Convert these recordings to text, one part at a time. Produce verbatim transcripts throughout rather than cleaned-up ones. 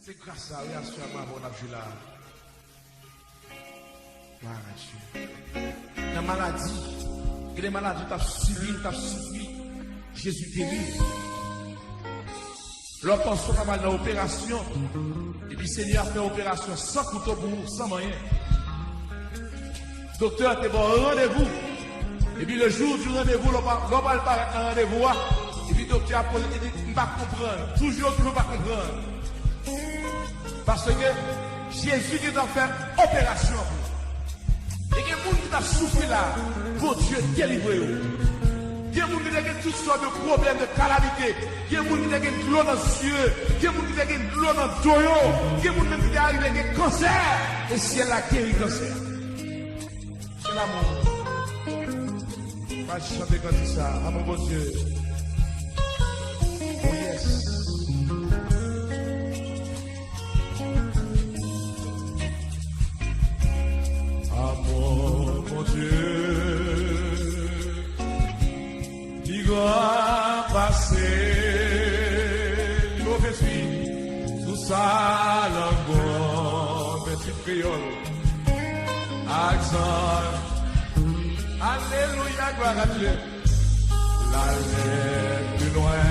Se gras la, wi, aswè a, bravo, n ap jwe la. Glwa a Dye. Nan maladi, gen de maladi w t ap sibi, w t ap sibi, Jezi geri. Lè w panse w t ap al nan operasyon, epi Senyè a fè operasyon san kouto pou ou, san manyen. Doktè a te ba w randevou. Epi le jour du rendez-vous, lè w pa, lè w pral parèt nan randevou a, epi doktè a poze, li di, "M pa konprann." Toujou, toujou pa konprann. Paske Jezi gentan fè operasyon an pou ou. E gen moun ki t ap soufri la, Bondye delivre yo. Gen moun ki te gen tout sòt de pwoblèm de kalamite. Gen moun ki te gen dlo nan zye. Gen moun ki te gen dlo nan do yo. Gen moun menm ki te arive gen kansè. E syèl la geri kansè. Se lanmou. Pa chante kantik sa. Amour Bondye. Oh yes. Amour Bondye. Pi gran pase nimewo venntuit sou sa lang mwen, venntuit kreyòl ak zan. Alelouya, glwa a Dye. L ale pi lwen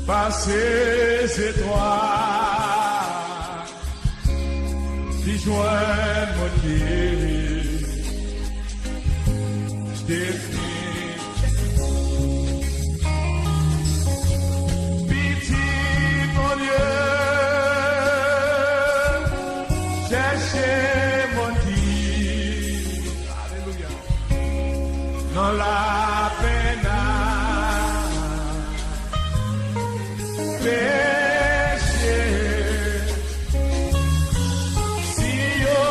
pase zetwal. Li jwenn moun ki defini. Pitit Bondye chèche moun ki, alelouya, nan lapenn ak peche. Si yo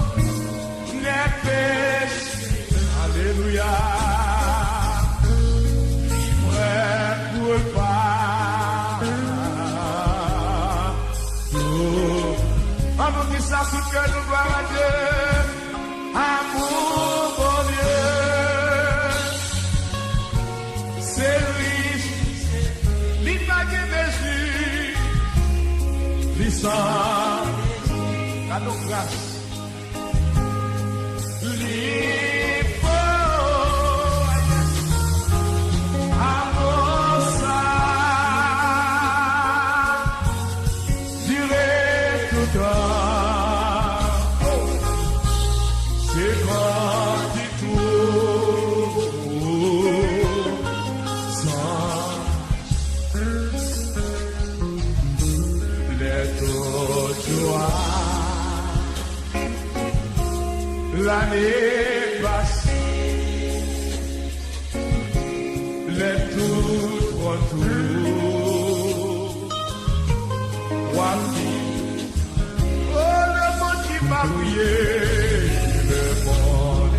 rekonèt peche, alelouya, li prè pou l padone. An nou di sa tout kè nou, glwa a Dye. Amour Bondye, se rich, li pa gen mezi, li san, gade yon gras. Li fò, amour sa dire toutan. Se kantik pou zan. Lè tout jou a lane pase. Lè tout pran tou, w ap di, o, lemonn ki pa priye, lemonn.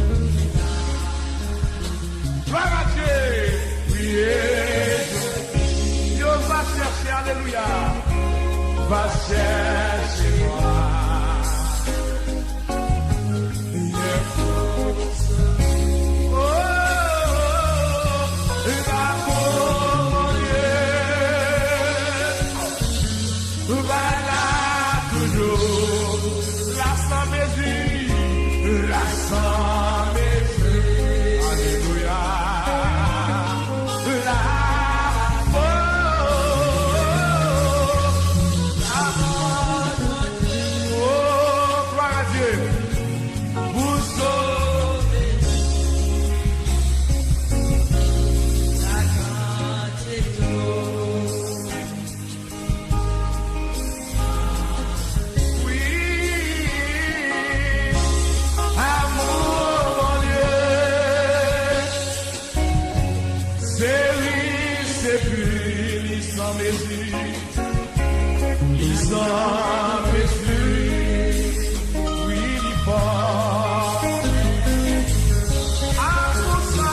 Glwa a Dye, priye. Yo va chèche, alelouya. Va chèche mwen. Glwa a Dye. Pou sove. Wi, amour Bondye, se rich, se pli, li san mezi. Li san mezi, wi, li fò. Amour sa,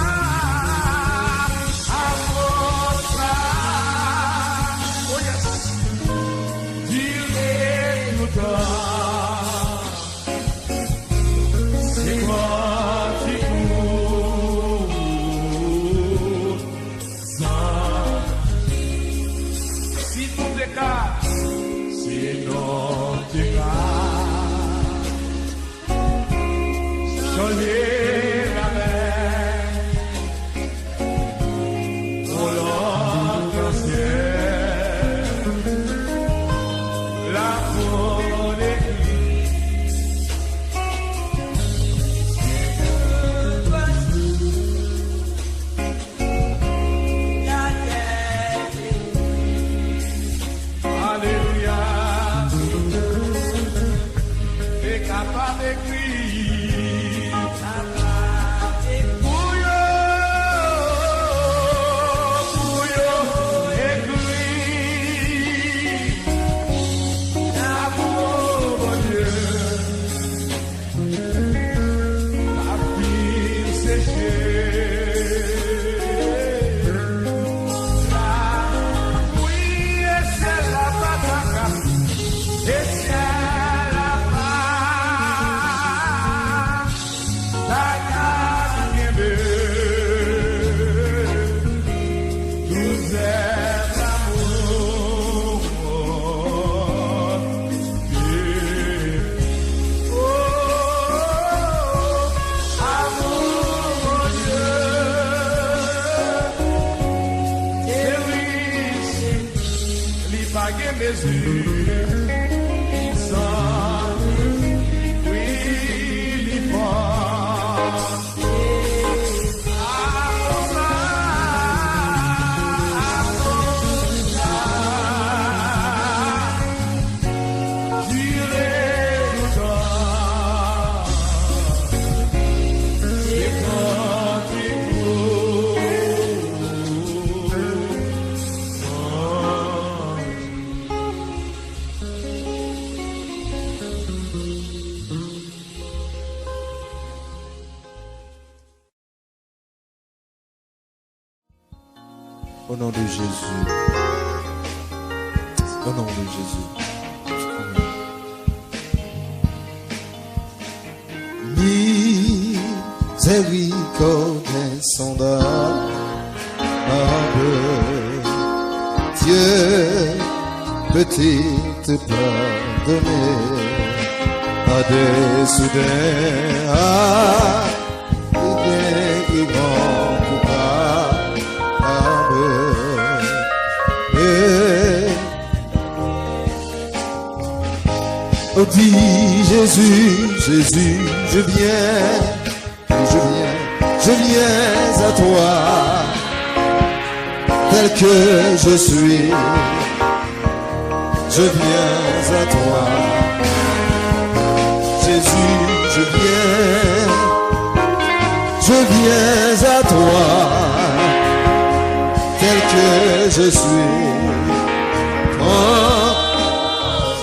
amour sa, oh yes, dire toutan. Se kantik pou zan. Vous êtes l'amour. Oh, amour, mon Dieu, c'est riche, li pa gen mezi, li san, wi, li fò. Au nom de Jésus. Au nom de Jésus. Amen. Miséricorde insondable, Dieu peut-il te pardonner à des soudains, à des grands coupables. Oh, dis Jésus, Jésus, je viens, je viens, je viens à toi, tel que je suis, je viens à toi. Jésus, je viens, je viens à toi, tel que je suis. Oh,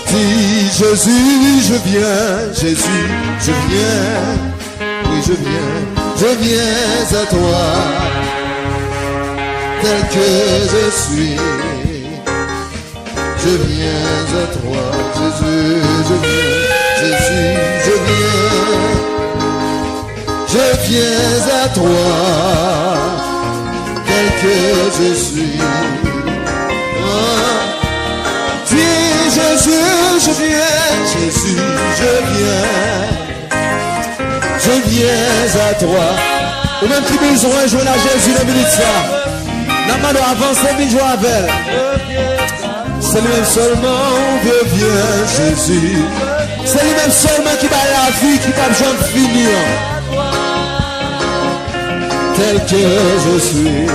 dis Jésus, je viens, Jésus, je viens. Oui, je viens, je viens à toi, tel que je suis. Je viens à toi, Jésus, je viens, Jésus, je viens. Je viens à toi, tel que je suis. Oh, dis Jésus, je viens, Jésus, je viens. Je viens à toi. Ou menm ki bezwen jwenn a Jezi nan minit sa, n ap mande w avanse vin jwenn avè l. Se li menm sèlman ou vle vyen, Jezi. Se li menm sèlman ki bay lavi ki p ap janm fini an. Tel que je suis.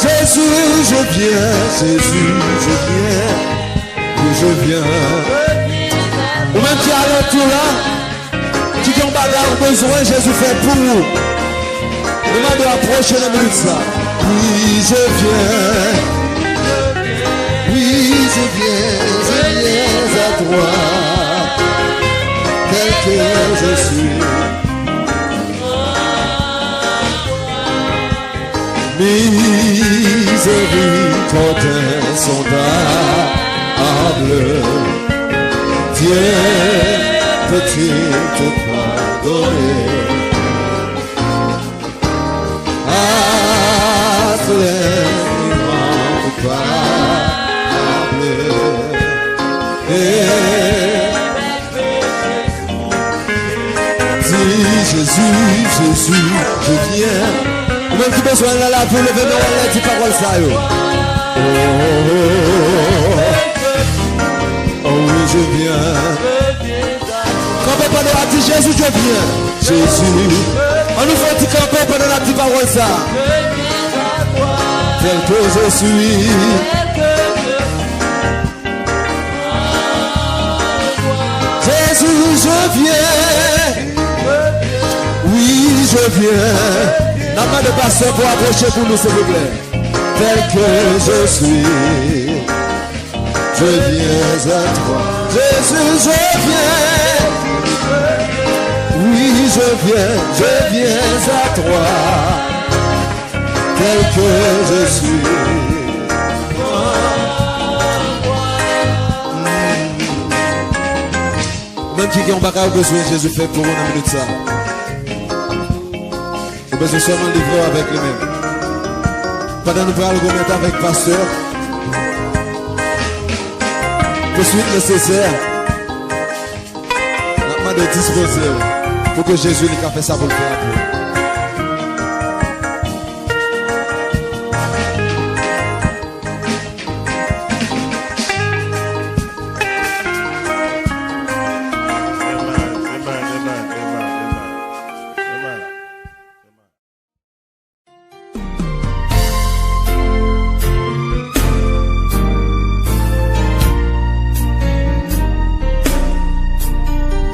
Jésus, je viens, Jésus, je viens. Ou menm ki alantou la, ki gen yon bagay ou bezwen Jezi fè pou ou, nou mande w apwoche nan minit sa. Oui, je viens. Oui, je viens, je viens à toi, tel que je suis. Miséricorde insondable, Dieu peut-il te pardonner? À plein coupable. Et Di, Jezi, Jezi, je viens. Ou menm ki bezwen l nan lavi w, leve men w anlè, di pawòl sa yo. Oh, oh, oh, oh, oh, oui, je viens. Kanpe pandan w ap di, Jezi, je viens. Jezi. Ann nou fè yon ti kanpe pandan n ap di pawòl sa. Tel que je suis. Jésus, je viens. Oui, je viens. N ap mande pastè pou apwoche pou nou, silvouplè. Tel que je suis, je viens à toi. Jésus, je viens. Oui, je viens, je viens à toi. Tel que je suis. Ou menm ki gen yon bagay ou bezwen Jezi fè pou ou nan minit sa. Bezwen sèlman livre w avèk li menm. Pandan nou pral remèt avèk pastè, pou swit nesesè, n ap mande w dispoze w pou ke Jezi li ka fè sa pou l fè a pou ou.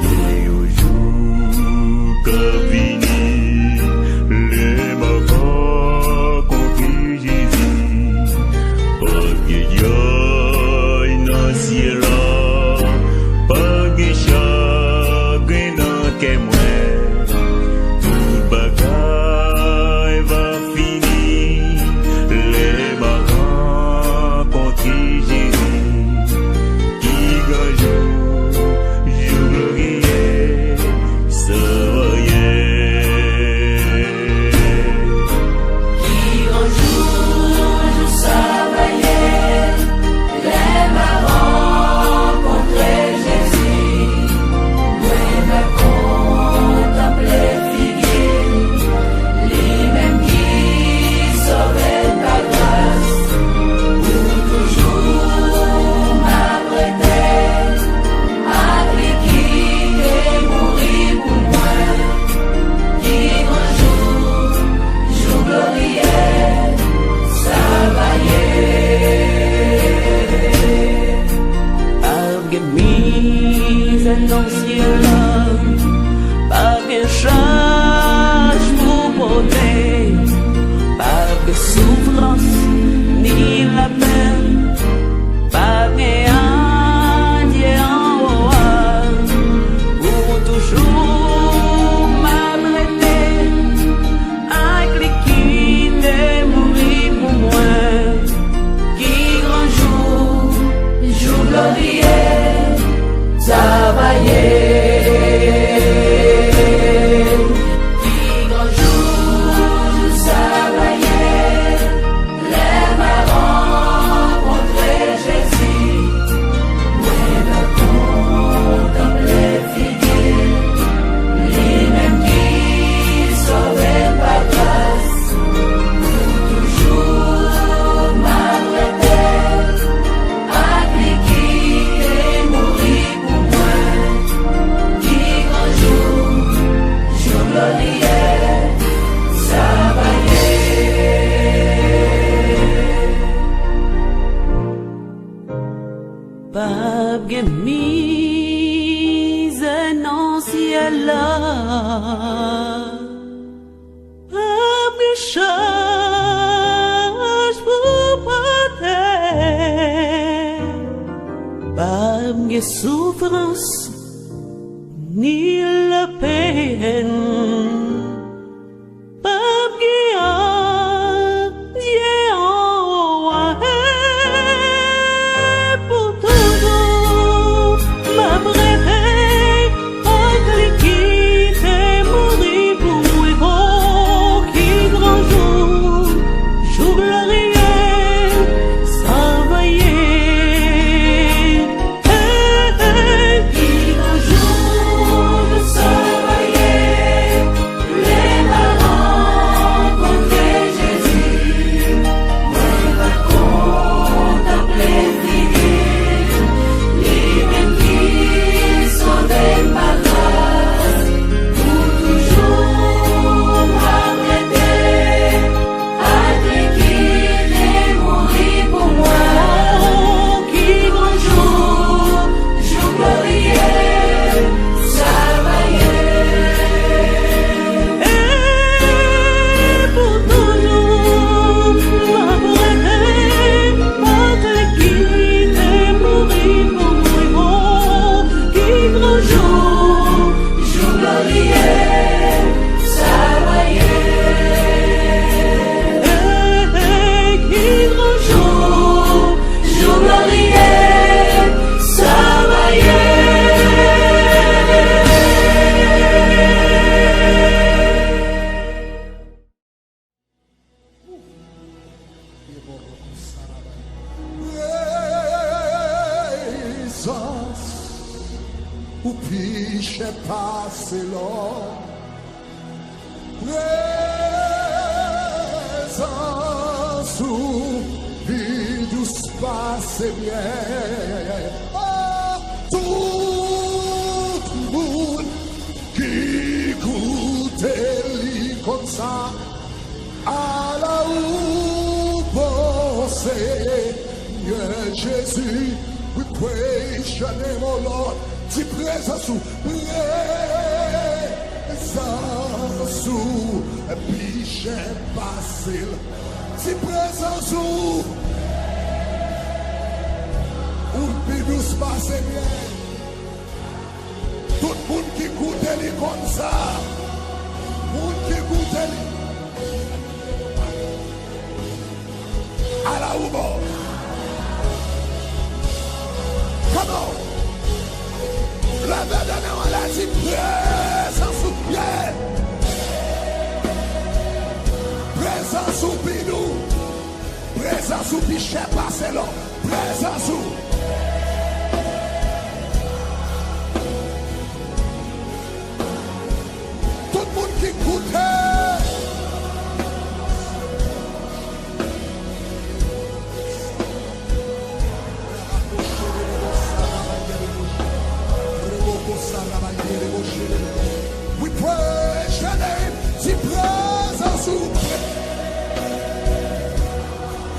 Gen yon jou k ap vini, lè m ap rankontre Jezi. P ap gen djòy nan syèl la, p ap gen chagren nan kè mwen. Tout bagay va fini, lè m a rankontre Jezi. Ki gran jou, jou glorye, sa va ye. Ki gran jou, jou sa va ye, lè m a rankontre Jezi, mwen va kontanple figi l, li menm ki sove m pa gras. Pou toujou m ap rete ak li ki te mouri pou mwen. Ki gran jou, jou glorye, sa va ye. Pa gen mizè nan syèl la, pa gen chaj pou pote, pa gen soufrans ni lapenn, pa gen adye anwo a. Pou toujou m ap rete ak li ki te mouri pou mwen. Ki gran jou, jou glorye, sa va ye. Ki gran jou, jou sa va ye, lè m a rankontre Jezi, mwen va kontanple figi l, li menm ki sove m pa gras. Pou toujou m ap rete ak li ki te mouri pou mwen. Ki gran jou, jou glorye, sa va ye. P ap gen mizè nan syèl la, p ap gen chaj pou pote, p ap gen soufrans ni lapenn. P ap gen adye anwo a, e pou toujou m ap rete ak li ki te mouri pou mwen. O, ki gran jou, jou glorye, sa va ye. Hey, hey, ki Prezans ou pi chè pase lò. Prezans ou pi dous pase myèl. Oh, tout moun ki goute li konn sa. Ala ou bon Senyè Jezi. We praise your name, oh Lord. Di prezans ou, prezans ou pi chè pase l. Di prezans ou, ou pi dous pase myèl. Tout moun ki goute li konn sa. Moun ki goute li. Ala ou bon. Come on. Leve de men w anlè, di prezans ou, yeah. Prezans ou pi dous. Prezans ou pi chè pase lò. Prezans ou. Tout moun ki goute. We praise your name. Di prezans ou.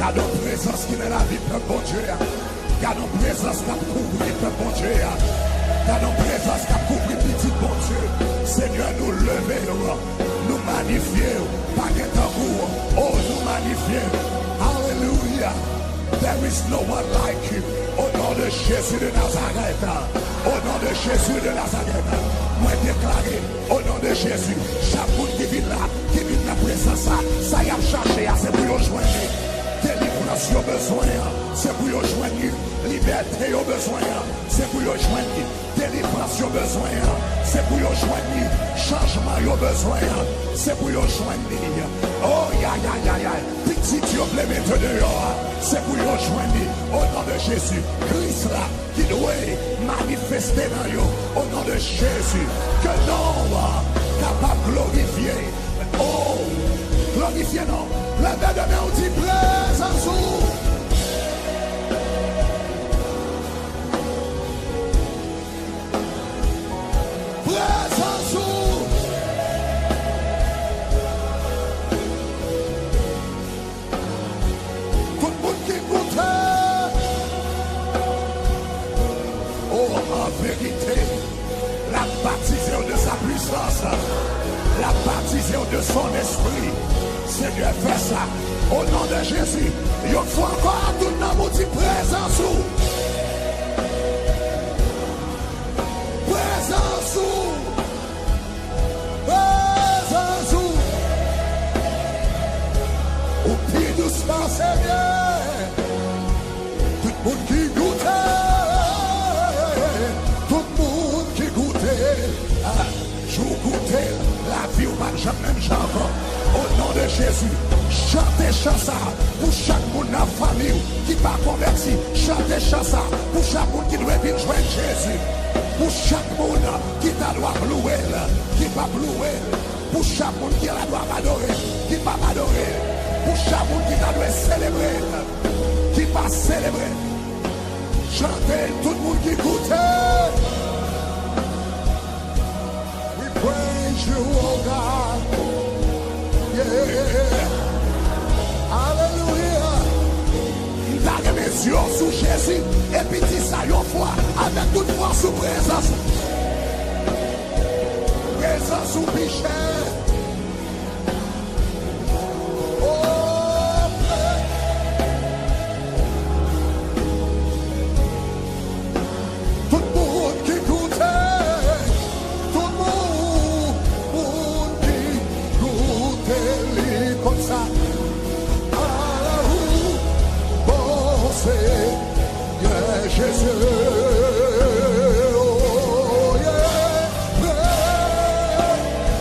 Gade yon prezans ki nan lavi pèp Bondye a. Gade yon prezans k ap kouvri pèp Bondye a. Gade yon prezans k ap kouvri pitit Bondye. Senyè, nou leve w, nou manifye w. Pa gen tankou w. Oh, nou manifye w. Alelouya. There is no one like you. O non de Jezi de Nazarèt. O non de Jezi de Nazarèt. Mwen deklare, o non de Jezi, chak moun ki vin la, ki vin nan prezans sa, sa y ap chache a, se pou yo jwenn li. Delivrans yo bezwen an, se pou yo jwenn li. Libète yo bezwen an, se pou yo jwenn li. Delivrans yo bezwen an, se pou yo jwenn li. Chanjman yo bezwen an, se pou yo jwenn li. Oh, yayayayay. Pitit yo vle mete deyò a, se pou yo jwenn li. O non de Jezi, Kris la ki dwe manifeste nan yo. O non de Jezi, ke non w kapab glorifye. Oh, glorifye non. Leve de men w, di prezans ou. Prezans ou. Tout moun ki goute. Oh, an verite, l ap batize w de sa pwisans. L ap batize w de son espri. Senyè, fè sa. O non de Jezi, yon fwa ankò, tout nanm ou di prezans ou. Prezans ou. Prezans ou. Ou pi dous pase myèl. Tout moun ki goute, tout moun ki goute, ah, jou w goute l, lavi w p ap janm menm jan ankò. O non de Jezi, chante chan sa pou chak moun nan fanmi w ki pa konvèti. Chante chan sa pou chak moun ki dwe vin jwenn Jezi. Pou chak moun ki ta dwe ap louwe l, ki p ap louwe l. Pou chak moun ki ta dwe ap adore l, ki p ap adore l. Pou chak moun ki ta dwe selebre l, ki pa selebre l. Chante l, tout moun ki goute. We praise you, oh God. Yeah. Alelouya. M ta renmen zye w sou Jezi, epi di sa yon fwa, avèk tout fòs ou, prezans ou. Prezans ou pi chè. Oh, tout moun ki goute, tout moun, moun ki goute li konn sa. Ala ou bon Senyè Jezi. Oh, yeah.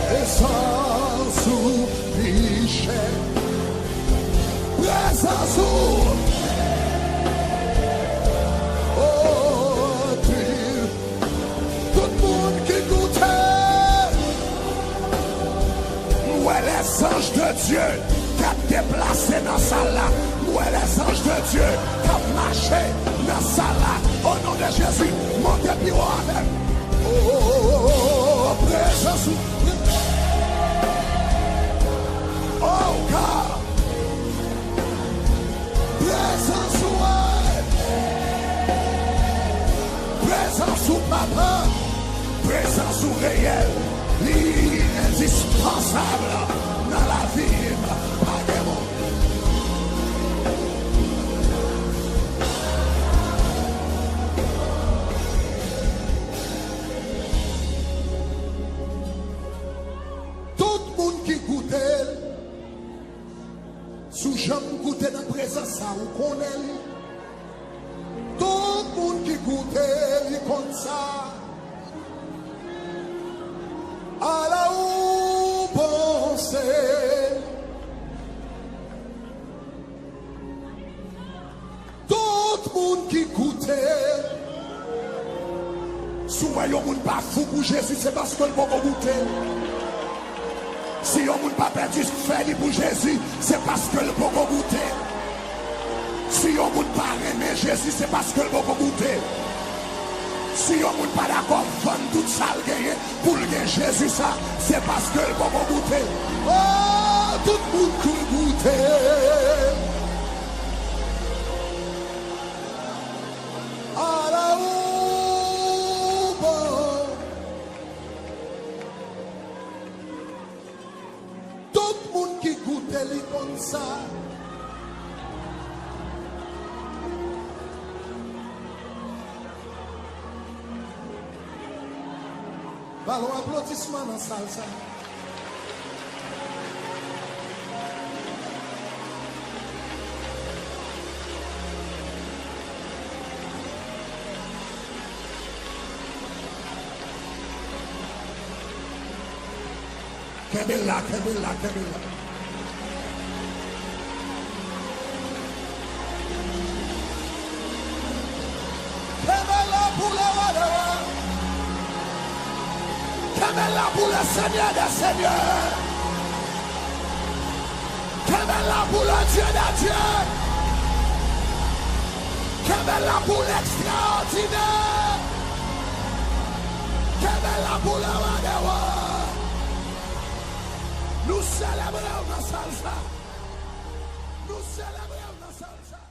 Prezans ou pi chè. Prezans ou. Anj de Dye k ap deplase nan sal la. M wè lèzanj de Dye k ap mache nan sal la. O non de Jezi, monte pi wo avè m. O, prezans ou. O, God. Prezans ou, e. Prezans ou, Papa. Prezans ou reyèl. Li endispansab nan lavi m. Pa gen moun. Tout moun ki goute l, si w janm goute nan prezans sa, ou konnen li. Tout moun ki goute li konn sa. Ala ou bon se. Tout moun ki goute. Si w wè yon moun pa fou pou Jezi, se paske l poko goute. Si yon moun pa pèdi fè li pou Jezi, se paske l poko goute. Si yon moun pa renmen Jezi, se paske l poko goute. Si yon moun pa dakò vann tout sa l genyen pou l gen Jezi sa, se paske l poko goute. O, tout moun ki goute. Ala ou bon. Tout moun ki goute li konn sa. Ba l yon aplodisman nan sal sa. Kenbe l la, kenbe l la, kenbe l la. Kenbe l la pou le wa dè wa. Kenbe l la pou le Senyè dè senyè. Kenbe l la pou le Dye dè dye. Kenbe l la pou lekstraòdinè. Kenbe l la pou le wa dè wa. Nou selebre w nan sal sa. Nou selebre w nan sal sa.